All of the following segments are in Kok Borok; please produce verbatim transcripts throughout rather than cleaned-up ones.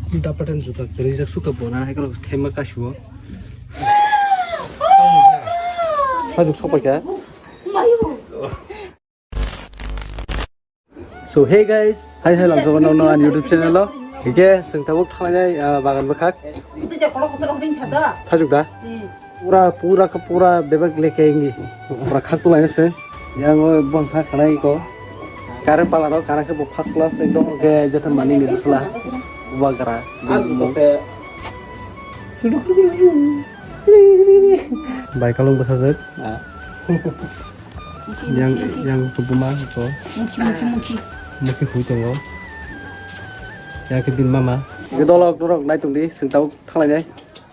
Dapatan juta kwrwi jak suka bona hai kheno thema kasuo. Hajok sopai kha. So hey guys, hai hai lamsogo nokno ani YouTube channel o. Hike sengtabuk thangnai, ah, bagan bwkhak. Thajuk da. Pura, pura khe pura bebak leke ingi. Pura khak tulai se. Yang o bangsa khanai ko. Kare pala ro kara khe bo first class ekdom ke jothon mani ni sala. Bagra. Bai kalung bwsajwk. Yang, yang kubuma ko. Muki, muki, muki. Muki hui tongo. Yang ke bin mama. Dolok norok nai tongdi sengtabuk thanglai nai.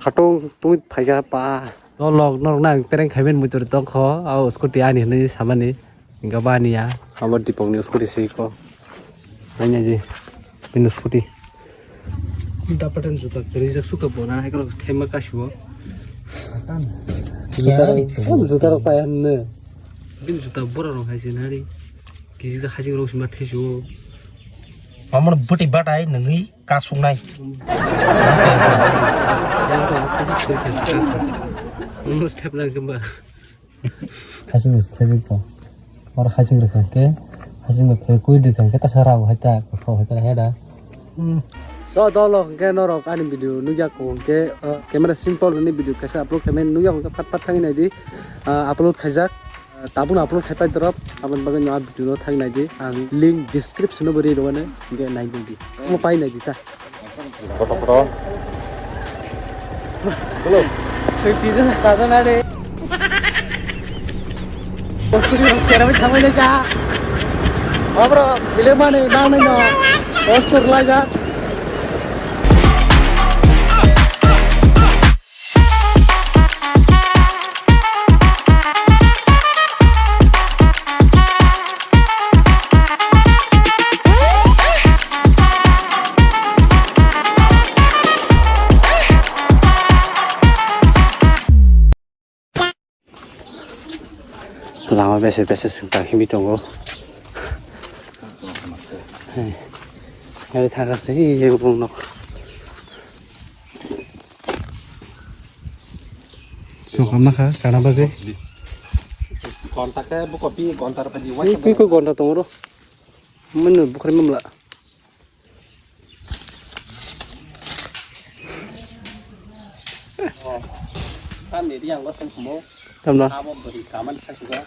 Khatung tungwi phaikha pa. Dolok norok na ang pereng khaiben muitor tongkho, au scooty ani hinwi samani. Hingkha bani ya. Abo Dipok ni scooty si ko. Naina di. Bini scooty. Dapatan juta kwrwi jak suka bona hai kheno thema kasuo. Juta rok, juta rok paya hinne. Bini juta bora rok hai se nari. Kisi hajing rok sima thesu. Amor buti batai nangwi. Kasuknai. Step lang kemba. Hasing step ko. Or hasing rwkha khe, hasing no phai kui rwkha khe, tasa rao hai ta, kothok hai ta, hai da. So, dolo hwnkhe norok ani video nukya ko hwnkhe, uh, camera simple ni video kaisa upload khaimani nukya hwnkhe phat phat thangwi naidi, uh, upload khaijak. Tabukno upload khai pai dorop, aboni bagwi no a video no thang nai di, ang link description o bo ri rwmani, hingke nai di di. Omo pai nai di ta. Kotor kotor. Hello. Sir, tijak kaja na re. Bosturi rok cherami thangwi nai ka. Abro bile mani nang nai no. Bostur lai jak. Lama bese bese sengkang himwi tongo. Hai. Hai, thangas tei, bung nok. Chokma kha, kana bagwi? Gonta khe buko pi gonta rwphaidi. Ui, pi ko gonta tongro. Mano bukhari mamla. Tamni riyang lo songkhumo. Tamna. Abo bwrwi kaman khasuga.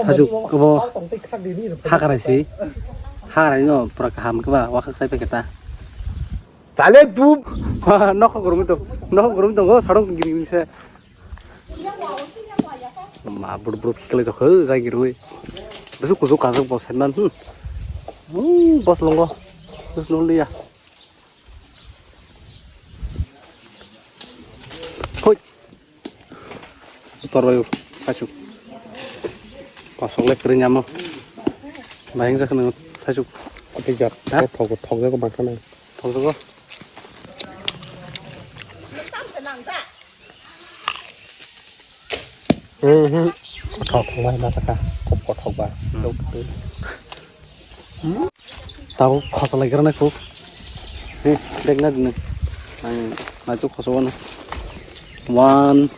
Thajuk abo hakrai si, hakrai no pura kaham khe ba wakhak sai phaikhe ta. Chale tu. Nokho gurumwi tong, nokho gurumwi tongo, sarong gini gini se. Ma bur bur khiklai tokho, jai girwi. Besuk kusuk kajak bo saiman, hmm. Hmm, bos longo. Bos noliya. Hoi. Stor bai, kachuk. Pasok le kering amo. Bahing jak nang, kachuk. Kopi jak. Ha? Thok, thok jak bangkha nang. Thok jak. Hmm, hmm. Kothok, wah, masa kah? Kop kothok ba. Hmm. Tabuk khosa lai gra nai khuk. He, dek na dine. Ang nai tu khosa wana. One,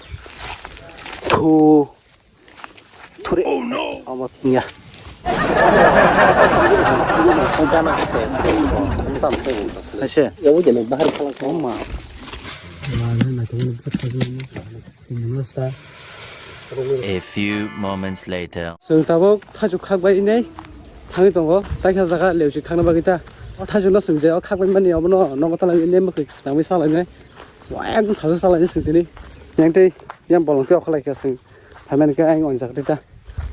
two, three. Oh no. Amat nya. Ase. Ya, wujud nih, bahar kalau. Oh, ma. Wah, nai tu bisa khosa wana. A few moments later. Chwng tabuk thaichuk khak bai nai thangwi tongo, taikha jaga leuchik thangna bagwi ta. O thaichukno chwng je o khak bai mani obono nogo tala nini mwkhwk swkangwi salainai. Wa ekdom thaichuk salainai chwng tini. Yang tei yang bolong tei okholai kha chwng. Phaimani khe ayang ongjak tei ta.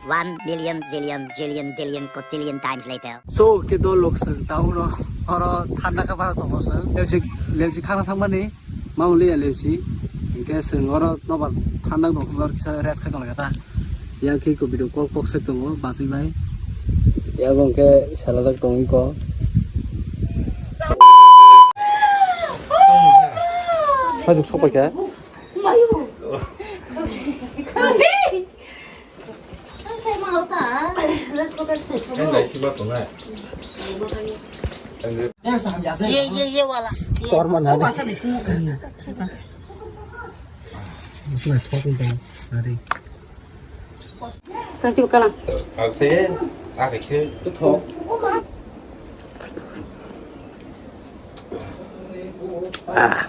One million zillion jillion dillion cotillion times later. So, ke dol lok chwng ta oro, oro thanda khe bara tongo chwng. Leuchik, leuchik khakna thangmani, mamuli ya leuchik. Hinkhe chwng oro nobar thanda tong thangma kisa rest khai tong lai ta. Yang khe ko video call kok sai tongo, bachwi bai. Yang hwnkhe salajak tongwi ko. Hajok sopai kha. Ang dai si ba tongnai. Ye, ye, ye wala. Ye. Korma na de. Musna spot tung tong. Ari. Sang ti kalang. Ang se, ang ke tu tho. Ah.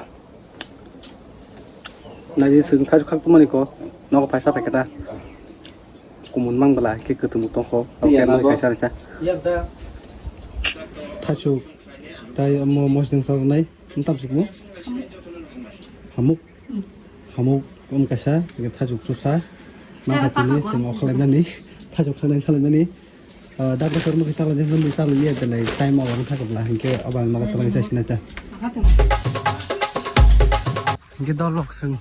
Nai sing thaju khak tumani ko. Nogo paisa paikata. Kumun mang bela ke kutumu tongkho. Oke, no kaisa kaisa. Thaju. Tai mo mosdeng sajnai. Ntam sukmo. Hamuk. Hamuk om kaisa, thaju chusa. Ma khatini simo khlaimani. Thaju khanai khlaimani. Ah, dak dak kormo kisa khlaimani, kisa khlaimani, belai time o ang thakla, hinkhe abang ma khatla kisa sinata. Hinkhe dol lok sing.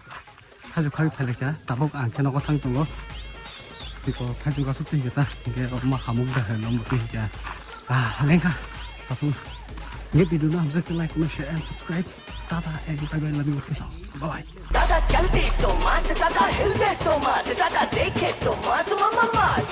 Thaju khai phailai kha, tabuk ang khe nogo thang tongo. Tiko thaju gasuk twi khe ta, hinkhe ma hamuk da hai no mukti hinkhe. Ah, lengkha. Satung. Hinkhe video no hamjak like, comment, share and subscribe. Tata and bye bye, love you, peace out. Bye bye. Dada chalti to mas, dada hilde to mas, dada dekhe to mas, mama mas.